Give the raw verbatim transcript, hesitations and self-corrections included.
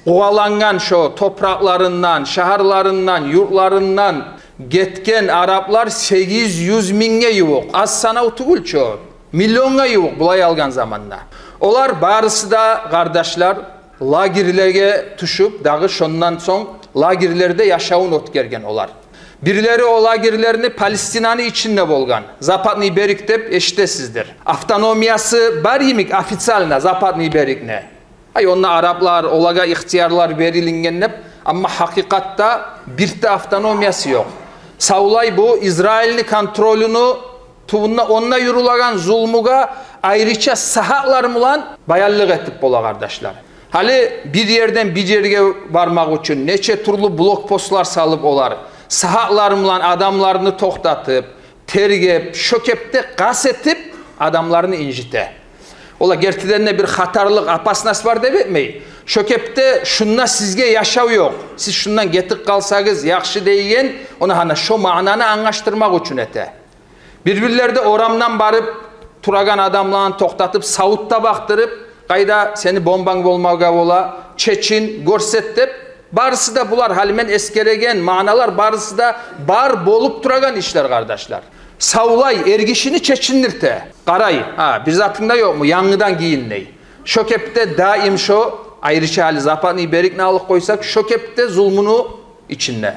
къувалангъан шо топуракъларындан, шагьарларындан, юртларындан гетген араплар сегиз юз мингге ювукъ. Аз санав тюгюл чю, миллионгъа ювукъ булай алгъан заманда. Олар барысы да, къардашлар, лагерьлеге тюшюп, дагъы шондан сонг лагерьлерде яшавун оьтгерген олар. Бирлери о лагерьлерни Палестинаны ичинде болгъан, Западный берег деп эшитесиздир. Автономиясы бар йимик официально Западный берегни. Ай, онда араплар, олагъа ихтиярлар берилинген деп, амма гьакъыкъатда бир де автономиясы ёкъ. Савлай бу Израильни контролюну тувунда онда юрюлеген зулмугъа айрыча сагьатлар булан баянлыкъ этип бола, къардашлар. Гьали бир ерден бир ерге бармакъ учун нече тюрлю блокпостлар салып олар, сагьатлар булан адамланы токътатып, тергеп, шо кепде къаст этип адамланы инжите. Олар гертиден де бир хатарлыкъ, опасность бар деп этмей, шо кепде шунда сизге яшав ёкъ, сиз шундан гетип къалсагъыз яхшы дейген, ону гьана шо маънаны англашдырмакъ учун эте. Бир-бирлерде орамдан барып турагъан адамланы токътатып, савут да бакъдырып, къайда сени бомбанг болмагъа бола, чечин, гёрсет деп, барысы да булар, гьали мен эсгереген маъналар барысы да бар болуп турагъан ишлер, къардашлар. Савлай эргишини чечиндирте. Къарай, гьа, бир затынг да ёкъму, янгыдан гийин дей. Шо кепде даим шо, айрыча гьали Западный берегни алып къойсакъ, шо кепде зулмуну ичинде.